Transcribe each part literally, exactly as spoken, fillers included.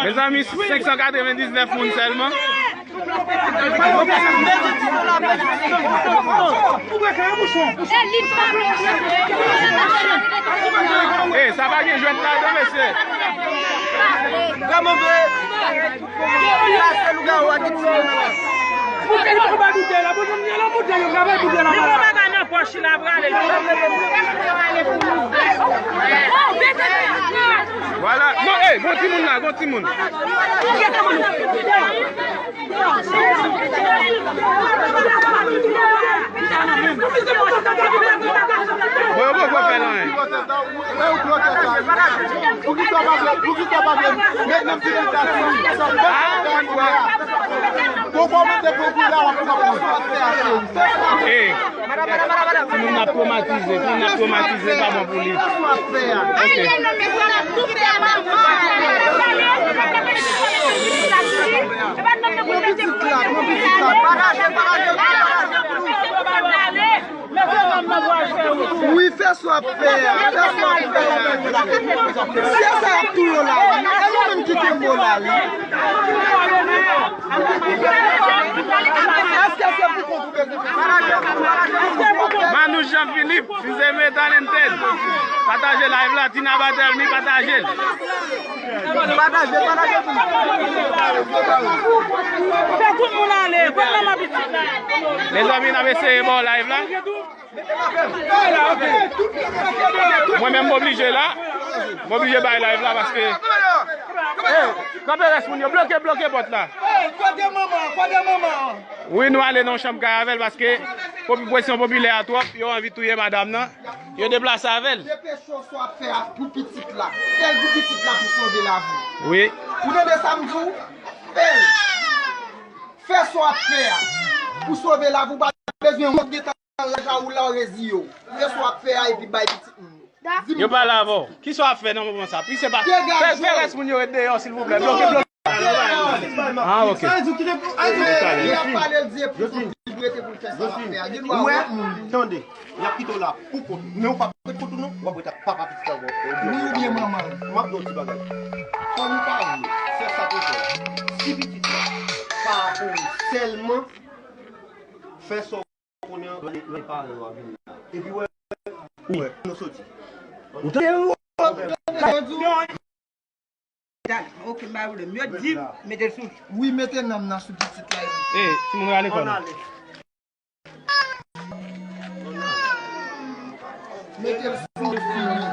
Mezanmi, senk san katrevendiznèf moun sèlman. Ey, sa pa gen jwèt ladan, mesye. Sa se lougawou a ki tiye nou. Li pran bagay nan pòch li, l ap rale. Vwala. Bon, ey, bon timoun la, bon timoun. Bon, yo poko fè l anyen. Poukisa w pa vle, poukisa w pa vle met nan pitit la sou sa? Poukisa w pa vle? Poukisa w mete poukisa w ap pran? Ey, timoun ap twomatize, timoun ap twomatize, pa bon pou li. Ok. Wi, fè sa w ap fè a, fè sa w ap fè a. Sye sa y ap touye w la, wi. E nou menm ki kenbe w la, wi. Èske se pou kont ou bezwen fè sa? Manouche Jean Philippe, Fils Aimé Talented. Pataje live la, Tina Barthelmy, pataje l. Pataje, pataje pou nou. Fè tout moun ale, pran nan men pitit la. Mezanmi, n ap eseye ba w live la. Mwen menm, m oblije la. M oblije bay live la paske. Ey, kanpe rès moun yo, bloke, bloke pòt la. Ey, kote manman, kote manman? Wi, nou ale nan yon chanm kay avè l paske popi-, presyon popilè a twòp, yo anvi touye madanm nan. Yo deplase avè l. Depeche w, sa w ap fè a pou pitit la. Fè l pou pitit la pou sove lavi w. Wi. Ou tande sa m di w? Fè l. Fè sa w ap fè a pou sove lavi w. Pa bezwen wont, gen tan raj a ou la, w reziye w. Fè sa w ap fè a epi bay pitit moun yo. Di m. Yo pale avè w. Kisa w ap fè nan moman sa? Plis se pa. Fè, fè rès moun yo ret deyò, silvouplè. Bloke, bloke. Ah, ok. Sa vle di w kite pou, a, li ap pale, l di e pou kont li pou rete pou l fè sa l ap fè a. Gen dwa wont moun. Tande, y ap kite w la pou kont ou. Men ou p ap ret kont ou non, w ap ret ak papa pitit la ankò. Wi, oubyen manman l. M ap di w yon ti bagay. Fanmi pa vle fè sa pou fè a. Si pitit la pa pou ou sèlman, fè sa w konnen an, lè, lè paran yo ap vini la. Epi wè, wè, nou soti. Ou tande? Dale, ok, m pa pwoblèm. Yo di m mete l sou. Wi, mete nanm nan sou pitit la epi. Ey, timoun rale kò nou. Mete l sou fini.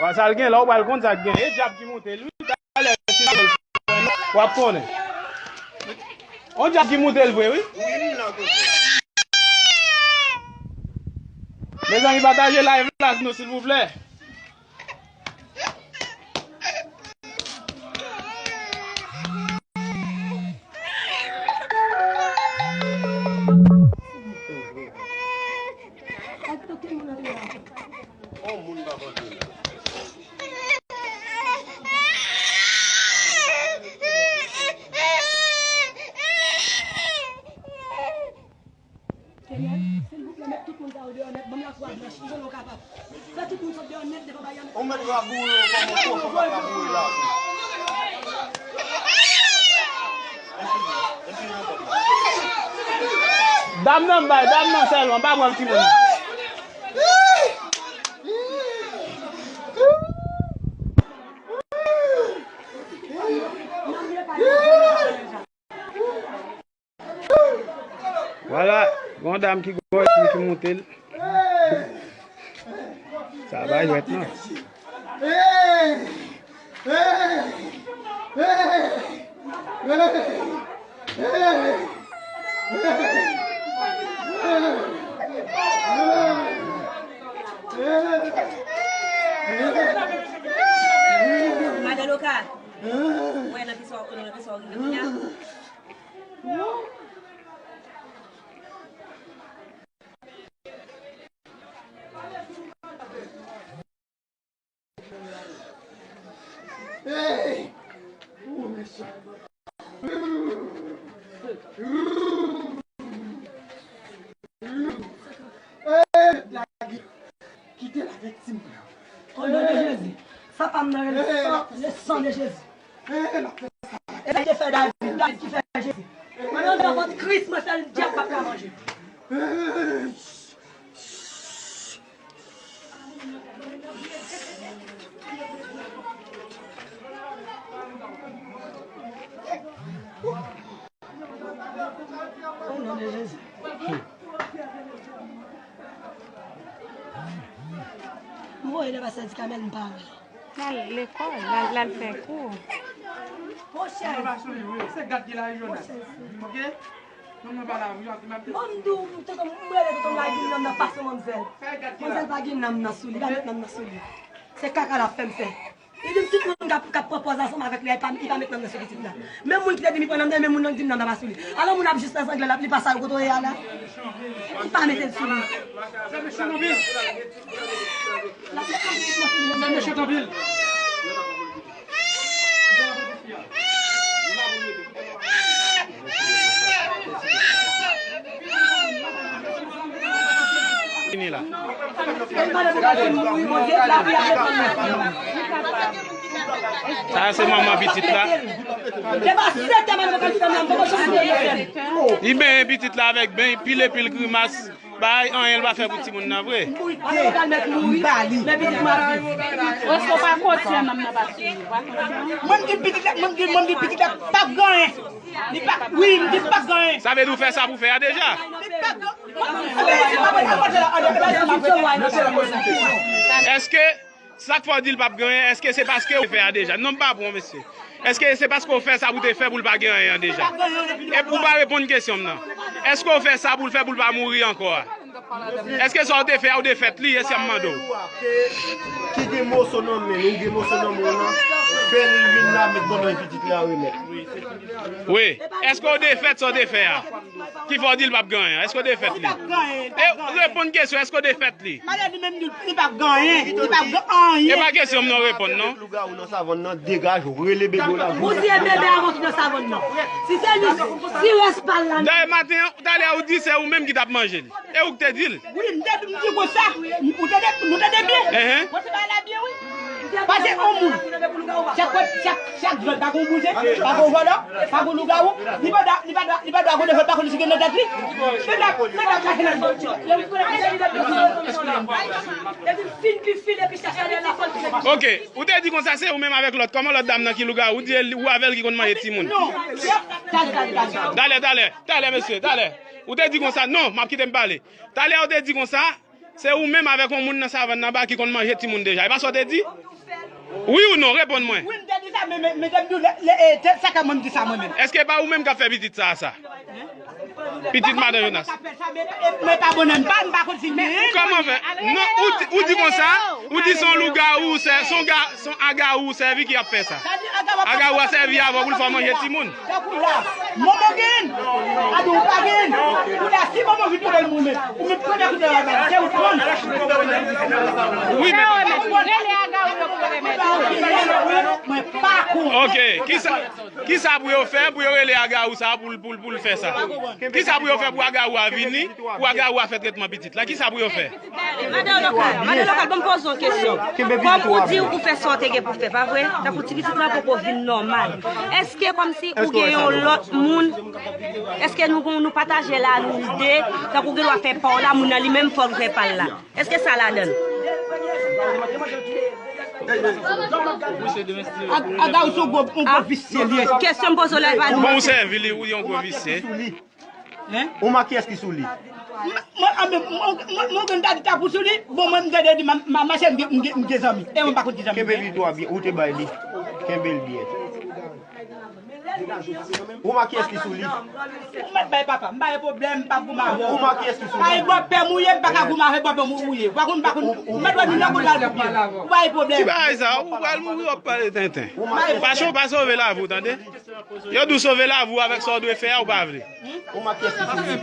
Wa, sa l gen la, ou pral konn sa k gen. E dyab ki moute l, wi, talè, si w ap konnen. On dyab ki moute l vre, wi. Mezanmi, pataje live la ak nou, silvouplè. Senyè, silvouplè, met tout moun sa yo deyò nèt, ban m lakou a blanch, pou konnen w kapab. Fè tout moun sot deyò nèt devan bagay la. Ou mèt raboure yo kòman kochon pa raboure la. Dam nan m bay, dam nan sèlman, pa pran timoun nan. Vwala, gon dam ki gwo espri ki moute l. Sa pa jwèt non. Madan Loka, ou wè nan kisa w, nan kisa w rive kounye a? Hey! Ou mechan. Hey, lage. Kite la viktim. O non de Jezi. Sa pa m nan rele san, le san de Jezi. E sa ki te fè David, David ki fè Jezi. Mwen nan vant Kris, mwen fè l dyab pa ka manje. O non de Jezi. M voye nan pastè Dikamèl, m pa wè. L al lekòl, l al, l al fè kou. Monchè. Mwen pa sou li, wi. Se gad ki la, Jonas. Oke? Non, mwen pa la, wi, ap di m ap. Bon, m di w, tonton, m rele tonton m la, gen nanm nan pase manmzèl. Manmzèl pa gen nanm nan sou li, pa met nanm nan sou li. Se kaka l ap fè m fè. Li di m tout moun k ap, k ap pran pòz ansanm avèk li a, li pa, li pa met nanm nan sou pitit la. Menm moun ki te di m li pran nanm nan, menm moun nan ki di m nanm nan pa sou li. Alò moun ap jis nan zangle l, ap li pa sa yo kote w ye a la. Li pa mete l sou li. L ap met nanm nan sou li. Vini la. Sa a se manman pitit la. Li benyen pitit la avèk beny, pile pil grimas. Bay anyen l pa fè pou timoun nan vre. Mwen di pitit la, mwen di, mwen di pitit la p ap gen anyen. Li pa, wi, m di l p ap gen anyen. Sa vle di w fè sa pou fè a deja? Li p ap gen. Èske sa k fè w di l p ap gen anyen, èske se paske ou fè a deja? Non, m pa bon, mesye. Èske se paske w fè sa pou te fè pou l pa gen anyen an deja? E ou pa reponn kesyon m nan. Èske w fè sa pou l fè pou l pa mouri ankò a? Èske sa w te fè a, ou defèt li, e sa m mande w? Ki gen moso nan men l, ou gen moso nan men w lan, fè l vin la, met bannann pitit la remèt. Wi. Èske w defèt sa w te fè a? Ki fè w di l p ap gen anyen? Èske w defèt li? E reponn kesyon, èske w defèt li? Malè li menm di li p ap gen anyen, li p ap gen anyen. E pa kesyon m nan w reponn non. Lougawou nan savann nan, degaje w, rele bebe w la. Ou di e bebe a ki nan savann nan. Si se li, si rès pa l la. Dayè maten an, talè a ou di se ou menm ki t ap manje li. E ou k te di l. Wi, m te di, m di konsa. Ou tande, nou tande byen? Enhen. Mwen se pa la byen, wi. Pase yon moun. Chak, chak, chak jòt, pa gon bouje, pa gon vòlò, pa gon lougawou. Li pa dwa, li pa dwa, li pa dwa gon defèt, pa konn si gen nan tèt li. Li pa, li pa kache nan tèt li. Ok, ou te di konsa, se ou menm avèk lòt. Kòman lòt dam nan ki lougawou? Ou di ou avè l ki konn manje timoun. Non. Talè, talè, talè. Talè, talè, talè, mesye, talè. Ou te di konsa, non, m ap kite m pale. Talè ou te di konsa, se ou menm avèk yon moun nan savann nan ba ki konn manje timoun deja. E pa sa w te di? Wi ou non? Reponn mwen. Wi, m te di sa, men, men, men, te m di w, lè, lè, e, te, sa ka mwen m di sa mwen menm. Èske pa ou menm k ap fè pitit sa a sa? Pitit madan Jonas. Men pa bon, m pa, m pa kontinye. Kòman fè? Non, ou di, ou di konsa, ou di se yon lougawou, se, se yon ga, se yon agawou sèvi ki ap fè sa. Agawou a sèvi avè w pou l fè w manje timoun. Tankou la, manman gen, a di ou pa gen. Kou la, si manman vin kote l moumen, ou menm premye koute la, se ou pran. Wi, men. Rele agawou yo pou yo remèt. Mwen pa konn. Ok, kisa, kisa pou yo fè pou yo rele agawou sa pou, pou, pou l fè sa? Kisa pou yo fè pou agawou a vini, pou agawou a fè tretman pitit la? Kisa pou yo fè? Madan Lokal, madan Lokal, ban m poze w kesyon. Kòm ou di ou fè sa w te gen pou fè, pa vre? Tankou ti pitit la poko vin nòmal. Èske kòmsi ou gen yon lòt moun, èske nou, nou pataje la, nou de, tankou ou gen dwa fè pa w la, moun nan li menm fò l fè pa l la? Èske sa ladan l? Aga, ou se yon gwo, yon gwo visye li ye. Kesyon m poze w la, e pa nou. Bon, ou sèvi li, ou yon gwo visye. Ou ma kiyès ki sou li? Mwen, mwen, mwen, mwen, mwen gen dadi tapou sou li. Bon, mwen, m tande di, ma, ma, mache, m gen, m gen, m gen zanmi. E mwen pa konn ki zanmi. Kenbe li dwa byen, ou te bay li. Kenbe l byen. Ou ma kiyès ki sou li? M mèt bay papa, m pa gen pwoblèm, m p ap goumen avè w. Ou ma kiyès ki sou li? Ay, bòpè m ou ye, m pa ka goumen avè bòpè m ou ye. Pa konn, pa konn, m mèt wè nou nan kout la. Ou pa gen pwoblèm. Ki bagay sa? Ou pral mouri, w ap pale tenten. Ou ma kiyès ki sou li? Paske w pa sove lavi w, tande? Yo di w sove lavi w avèk sa w dwe fè a, ou pa vle. Ou ma kiyès ki sou li?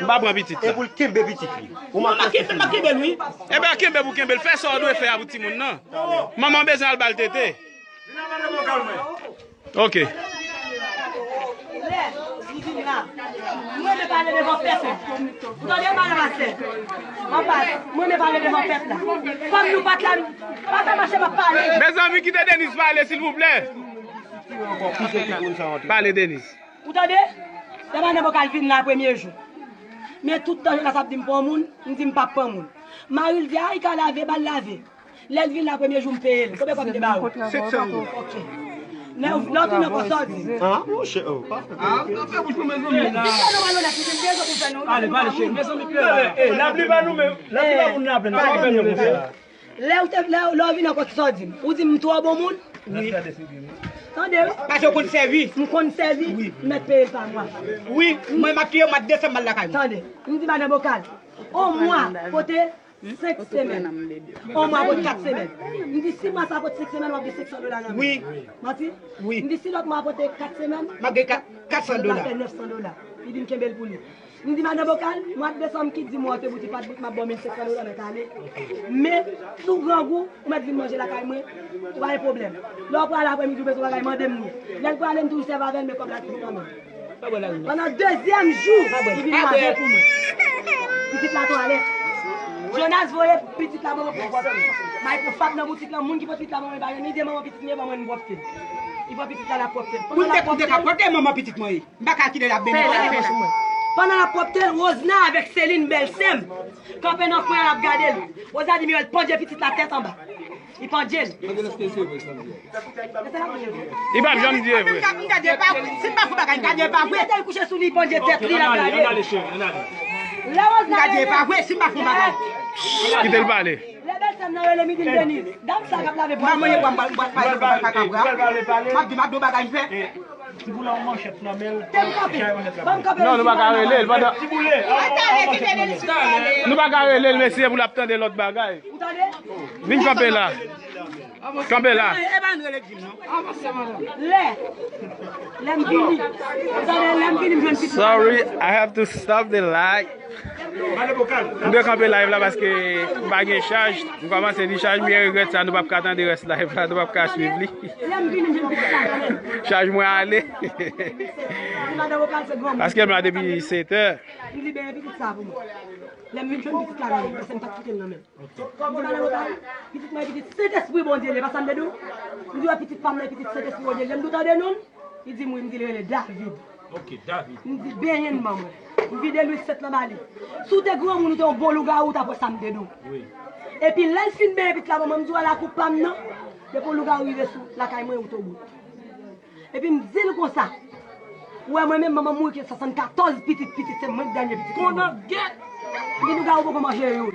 M pa pran pitit la. E pou l kenbe pitit li. Ou ma kiyès ki sou li? M ap kenbe l, wi. Enben, kenbe pou kenbe l. Fè sa w dwe fè a pou timoun nan. Manman bezwen al ba l tete. Ok. Lè li vin la, mwen te pale devan pèp la. Ou tande, madan pastè? Papa, mwen te pale devan pèp la. Kòm nou pa t la, pa fè mache m ap pale. Mezanmi, kite Deniz pale, silvouplè. Pale, Deniz. Ou tande? Lè madan Bokal vin la premye jou. Men tout tan Jonas ap di m pran moun, m di m p ap pran moun. Mari l di, a, li ka lave, ba l lave. Lè l vin la premye jou, m peye l. Konbyen kòb m te ba ou? Senk san goud. Ok. Lè w, lè w tounen ankò, sa w di? Ah, monchè, oh, pa fè. Ah, pa fè bouch pou mezanmi. Pale, pale, cheri. Mezanmi, pale. Eh, lapli pa nou menm. Lapli pa moun la plen. Pa fè nou, monchè. Lè w te, lè, lè w vin ankò, sa w di m? Ou di m twò bon moun? Wi. Tande, wi. Paske w konn sèvi. M konn sèvi, wi. M mèt peye l pa mwa. Wi, mwen m ap peye w mwa desanm, m al lakay mwen. Tande, m di madan Bokal, on mwa pote senk semèn. On mwa pote kat semèn. M di si mwa sa pote senk semèn, w ap gen senk san dola nan men. Wi. Manti? Wi. M di si lòt mwa pote kat semèn, m ap gen kat, kat san dola. L ap fè nèf san dola. Li di m kenbe l pou li. M di madan Bokal, mwa desanm ki di mwa te bouti pa t bout, m ap ba w mil senk san dola nan kane. Men, si w grangou, ou mèt vin manje lakay mwen, ou pa gen pwoblèm. Lè w prale aprèmidi, ou bezwen bagay, mande m li. Lè l prale, m toujou sèvi avè l, men kòb la toujou nan men l. Pandan dezyèm jou, li vin lave pou mwen. Pitit la twalèt. Jonas voye pitit la ban mwen pou pwòpte. M al pran fap nan boutik lan, moun ki pote pitit la ban mwen, li pa jwenn, li di manman pitit mwen ban mwen pwòpte. Li pran pitit la, l ap pwòpte. Pou l te, pou l te ka pwòpte, manman pitit mwen ye. M pa ka kite l ap benyen. Pandan l ap pwòpte l, Wozna avèk Selin, bèl sè m, kanpe nan kwen an, l ap gade l. Wozna di Mirèl, pandye pitit la tèt anba. Li pandye l. Li p ap janm di e vre. M ka di e pa vre. Si m pa fè bagay, m ka di e pa vre. Li kouche sou li, pandye tèt li, l ap gade l. Lè Wozna, m ka di e pa vre, si m pa fè bagay. Kite l pale. Lè bèl sè m nan rele m, li di m, Deniz, dam sa k ap lave pwa sa. M pa manje pwa, m pa, m pa, m pa, m pa ka pran pwa. M ap di, m ap di yon bagay m fè. Ti boule a yon manchèt nan men l. Te m kanpe. Ban m kanpe. Non, nou pa ka rele l pandan. Ti boule a yon manchèt nan men l. Nou pa ka rele l, mesye, pou l ap tande lòt bagay. Ou tande? Vin kanpe la. Kanpe la. E pa n rele Jim, non. Lè, lè m vini. Ou tande, lè m vini, m jwenn pitit. Sorry, I have to stop the live. M dwe kanpe live la paske m pa gen chaj. M kòmanse ni chaj, m byen regrèt sa. Nou p ap ka tande rès live la, nou p ap ka swiv li. Chaj mwen ale. Paske m la depi sèt è. Li libere pitit sa pou mwen. Lè m vin jwenn pitit la nan men, paske m pa t kite l nan men l. M di, madan Bokal, pitit mwen e pitit Sentespri Bondye li ye, pa sa m te di w? M di, wè pitit pa m nan e pitit Sentespri Bondye li ye. M di, w tande non l? Li di m wi, m di l rele David. Ok, David. M di, benyen l ban mwen. M vide lwil sent lan ba li. Si w te granmoun, ou te yon bon lougawou, ou t ap wè sa m te di w. Wi. Epi lè l fin benyen pitit la ban mwen, m di w, wè lakou pa m nan, depi yon lougawou rive sou lakay mwen, ou tou bout. Epi m di l konsa, ou wè mwen menm, manman m mouri, gen swasannkatòz pitit, pitit se mwen k dènye pitit. Konan gèt! M di lougawou poko manje youn.